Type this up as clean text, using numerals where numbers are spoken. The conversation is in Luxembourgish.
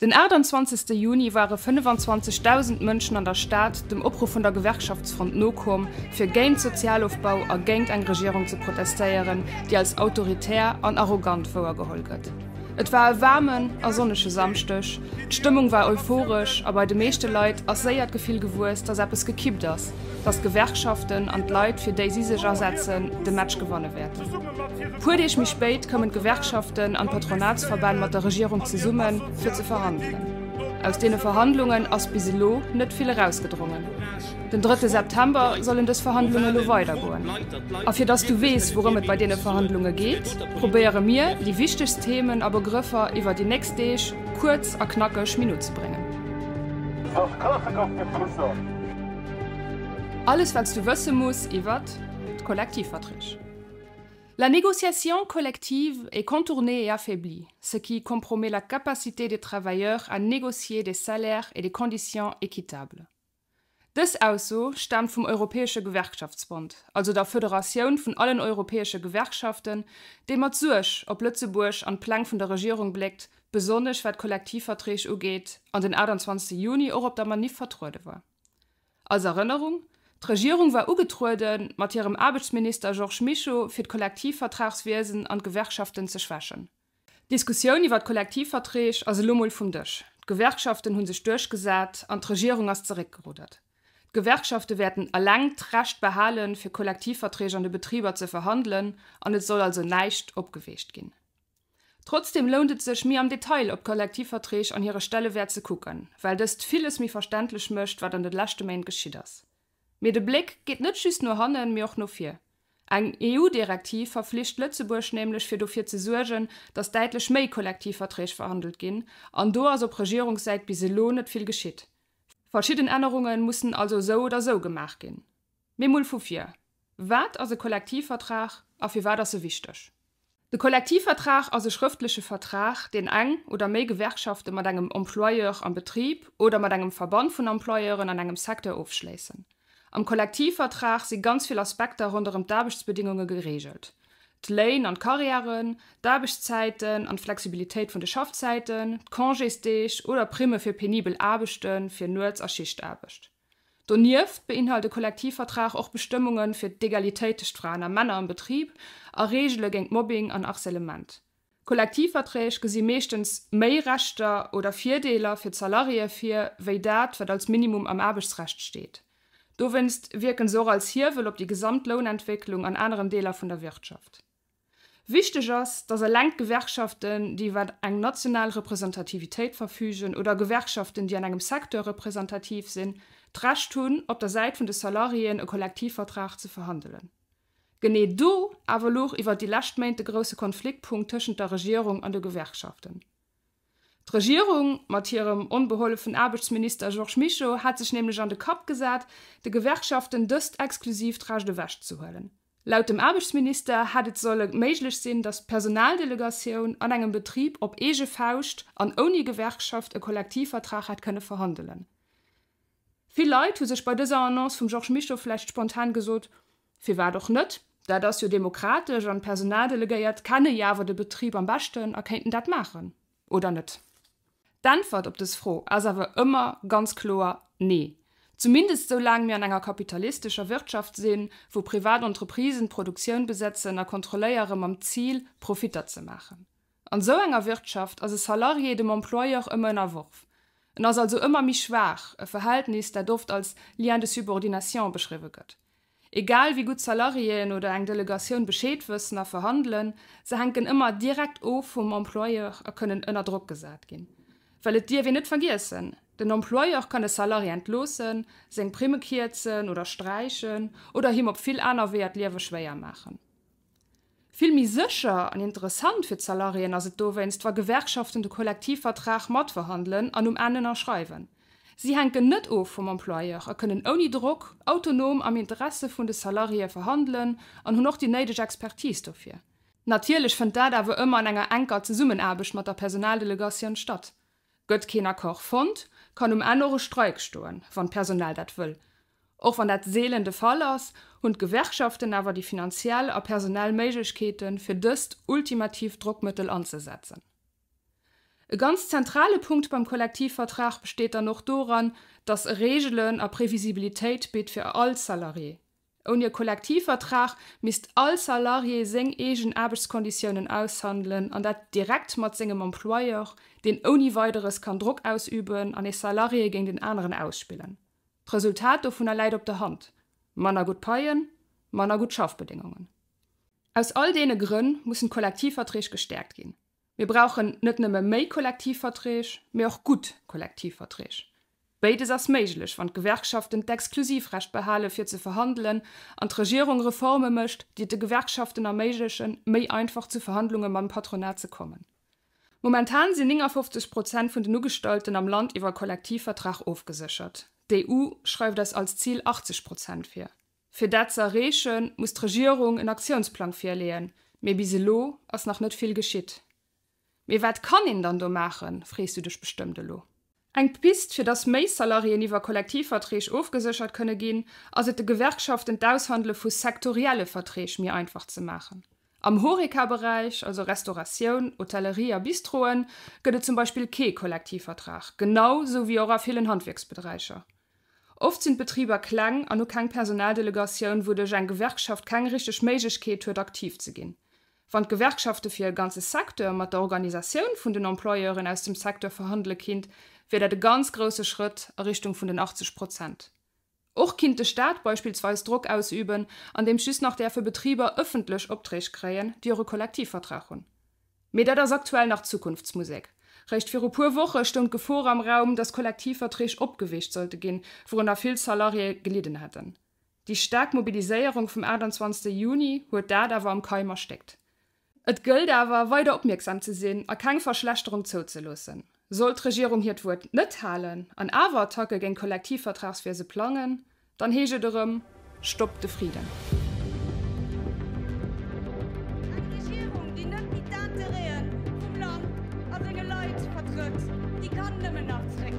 Den 28. Juni ware 25.000 Mënschen an der Stad dem Opruff vun der Gewerkschaftsfront nokomm, fir géint Sozialofbau a géint eng Regierung ze protestéieren, déi als autoritär an arrogant wouergeholl gëtt. Et war e waarmen a sonnege Samschdeg, d'Stëmmung war euphoresch a bei de meeschte Leit ass séier d'Gefill gewuess, datt eppes gekippt ass, datt d'Gewerkschaften an d'Leit, fir déi si sech asetzen, de Match gewanne wäerten. Puer Deeg méi spéit koumen d'Gewerkschaften an d'Patronatsverbänn mat der Regierung zesummen, fir ze verhandelen. Aus deene Verhandlungen ass bis elo net vill erausgedrongen. Den drëtte September sollen dës Verhandlunge lo weidergoen. A fir dass du weess, wourëm et bei deene Verhandlunge geet, probéiere mir, déi wichtegst Themen a Begrëffer iwwer déi nächst Deeg kuerz a knackeg méi no ze bréngen. Alles wat s du wësse muss iwwert d'Kollektivverträg. La négociation collective est contournée et affaiblie, ce qui compromet la capacité des travailleurs à négocier des salaires et des conditions équitables. Dës Ausso staamt vum Europäesche Gewerkschaftsbond, also der Federatioun vun allen europäesche Gewerkschaften, déi mat Suerg op Lëtzebuerg an d'Pläng vun der Regierung bléckt, besonnesch wat d'Kollektivverträg ugeet, an den 28 Juni och op der Maniff vertruede war. Als Erënnerung, D'Regierung war ugetrueden, mat hirem Aarbechtsminister Georges Mischo, fir d'Kollektivvertragswiesen an d'Gewerkschaften ze schwächen. D'Diskussioun iwwer d'Kollektivverträg ass elo mol vum Dësch. D'Gewerkschaften hu sech duerchgesat an d'Regierung ass zeréckgeruddert. D'Gewerkschafte wäerten eleng d'Recht behalen, fir Kollektivverträg an de Betriber ze verhandelen an et soll also näischt opgeweecht ginn. Trotzdeem lount et sech, méi am Detail op d'Kollektivverträg an hire Stellewäert ze kucken, well dëst villes méi verständlech mécht, wat an de leschte Méint geschitt ass. Mee de Bléck geet net just no hannen, mee och no vir. Eng EU-Direktiv verflicht Lëtzebuerg nämlech, fir dofir ze suergen, datt däitlech méi Kollektivverträg verhandelt ginn, an do ass op Regierungssäit bis elo net vill geschitt. Verschidden Ännerunge mussen also esou oder esou gemaach ginn. Mee mol vu vir, Wat ass e Kollektivvertrag a firwat ass e wichteg? De Kollektivvertrag ass e schrëftleche Vertrag, deen eng oder méi Gewerkschafte mat engem Employeur am Betrib oder mat engem Verband vun Employeuren an engem Secteur ofschléissen. Am Kollektivvertrag si ganz vill Aspekter ronderëm d'Aarbechtsbedingunge gereegelt, d'Léin an d'Karriären, d'Aarbechtszäiten an d'Flexibilitéit vun de Schaffzäiten, d'Congésdeeg oder Primme fir penibel Aarbechten, fir Nuets a Schichtaarbecht. Donieft beinhalt e Kollektivvertrag och Bestëmmunge fir d'Egalitéit tëscht Fraen a Männer am Betrib a Reegele géint Mobbing an Harcèlement. Kollektivverträg gesi meeschtens méi Rechter oder Virdeeler fir d'Salariéë vir, wéi dat, wat als Minimum am Aarbechtsrecht steet. Dowéinst wierken se och als Hiewel op déi gesamt Lounentwécklung an aneren Deeler vun der Wirtschaft. Wichteg ass, datt eleng d'Gewerkschaften, déi iwwer eng national Representativitéit verfügen, oder Gewerkschaften, déi an engem Secteur representativ sinn, d'Recht hunn, op der Säit vun de Salariéen e Kollektivvertrag ze verhandelen. Genee do awer louch iwwer déi lescht Méint de grousse Konfliktpunkt tëschent der Regierung an de Gewerkschaften. D'Regierung, mat hirem onbehollefen Aarbechtsminister Georges Mischo, hat sech nämlech an de Kapp gesat, de Gewerkschaften dëst exklusiivt Recht ewechzehuelen. Laut dem Aarbechtsminister hätt et solle méiglech sinn, datt d'Personaldelegatioun an engem Betrib op eege Fauscht an ouni Gewerkschaft e Kollektivvertrag hätt kënne verhandelen. Vill Leit hu sech bei dëser Annonce vum Georges Mischo vläicht spontan gesot, Firwat och net, dat ass jo demokratesch an d'Personaldelegéiert kenne jo awer de Betrib am beschten a kéinten dat maachen, oder net? D'Äntwert op dës Fro ass awer ëmmer ganz kloer Nee. Zumindest esou laang mir an enger kapitalistescher Wirtschaft sinn, wou privat Entreprisen d'Produktioun besetzen a kontrolléiere mam Zil, Profitter ze maachen. An esou enger Wirtschaft ass e Salarié dem Employeur ëmmer ënnerworf. En ass also ëmmer méi schwaach, e Verhältnis, dat oft als Lien de subordination beschriwwe gëtt. Egal wéi gutt d'Salariéen oder eng Delegatioun Bescheed wëssen a verhandelen, se hänken ëmmer direkt of vum Employeur a kënnen ënner Drock gesat ginn. Well et dierf een net vergiessen, den Employeur kann e Salarié entloossen, seng Primme kierzen oder sträichen oder him op vill aner Weeër d'Liewe schwéier maachen. Vill méi sécher an interessant fir d'Salariéen ass et dowéinst, wa Gewerkschaften de Kollektivvertrag matverhandelen an um Enn ënnerschreiwen. Si hänken net of vum Employeur a kënnen ouni Drock autonom am Interesse vun de Salariéë verhandelen an hunn och déi néideg Expertise dofir. Natierlech fënnt dat awer ëmmer an enger enker Zesummenaarbecht mat der Personaldelegatioun statt. Gëtt keen Accord fonnt, kann um Enn och e Streik stoen, wann d'Personal dat wëll. Och wann dat seelen de Fall ass, hunn d'Gewerkschaften awer déi finanziell a personell Méiglechkeeten, fir dëst ultimatiivt Drockmëttel anzesetzen. E ganz zentrale Punkt beim Kollektivvertrag besteet dann och doran, dass e Reegelen a Previsibilitéit bitt fir all Salarié. Ouni e Kollektivvertrag misst all Salarié seng eegen Aarbechtskonditiounen aushandelen an dat direkt mat sengem Employeur, deen ouni Weideres kann Drock ausüben an ee Salarié géint en aneren ausspillen. D'Resultat dovunner läit op der Hand, manner gutt Paien, manner gutt Schaffbedéngungen. Aus all deene Grënn mussen d'Kollektivverträg gestäerkt ginn. Mir brauchen net nëmme méi Kollektivverträg, mee och gutt Kollektivverträg. Béides ass méiglech, wann d'Gewerkschaften d'Exklusivrecht behale fir ze verhandelen an d'Regierung Reforme mécht, déi et de Gewerkschaften erméiglechen, méi einfach zu Verhandlunge mam Patronat ze kommen. Momentan sinn 59 Prozent vun den Ugestallten am Land iwwer e Kollektivvertrag ofgeséchert. D'EU schreift eis als Zil 80 Prozent vir. Fir dat ze erreechen, muss d'Regierung en Aktiounsplang virleeën, mee bis elo ass nach net vill geschitt. Mee wat kann een dann do maachen, frees du dech bestëmmt elo. Eng Pist, fir datt méi Salariéen iwwer Kollektivverträg ofgeséchert kënne ginn, ass et de Gewerkschaften d'Aushandele vu sektorielle Verträg méi einfach ze maachen. Am Horeca-Beräich, also Restauratioun, Hotellerie a Bistroen, gëtt et zum Beispill kee Kollektivvertrag, genau sou wéi och a villen Handwierksbedräicher. Oft sinn d'Betriber kleng an hu keng Personaldelegatioun, wouduerch eng Gewerkschaft keng richteg Méiglechkeet huet aktiv ze ginn. Wann d'Gewerkschafte fir e ganze Secteur mat der Organisatioun vun den Employeuren aus dem Secteur verhandele kinnt, wier dat e ganz grousse Schrëtt a Richtung vun den 80 Prozent. Och kinnt de Staat beispillsweis Drock ausüben, andeems just nach däerfe Betriber ëffentlech Opträg kréien, déi och e Kollektivvertrag hunn. Mee dat ass aktuell nach Zukunftsmusek. Réischt viru puer Woche stoung d'Gefor am Raum, datt Kollektivverträg opgeweecht sollte ginn, wourunner vill Salariéë gelidden hätten. Déi staark Mobiliséierung vum 28 Juni huet dat awer am Keim erstéckt. Et gëllt awer, weider opmierksam ze sinn a keng Verschlechterung zouzeloossen. Sollt d'Regierung hiert Wuert net halen an awer Attacke géint d'Kollektivvertragswiese plangen, dann heescht et erëm, Stopp de Friden! Eng Regierung, déi net méi d'Intérêten vum Land a senge Leit vertrëtt, déi kann nëmmen nach zrécktrieden.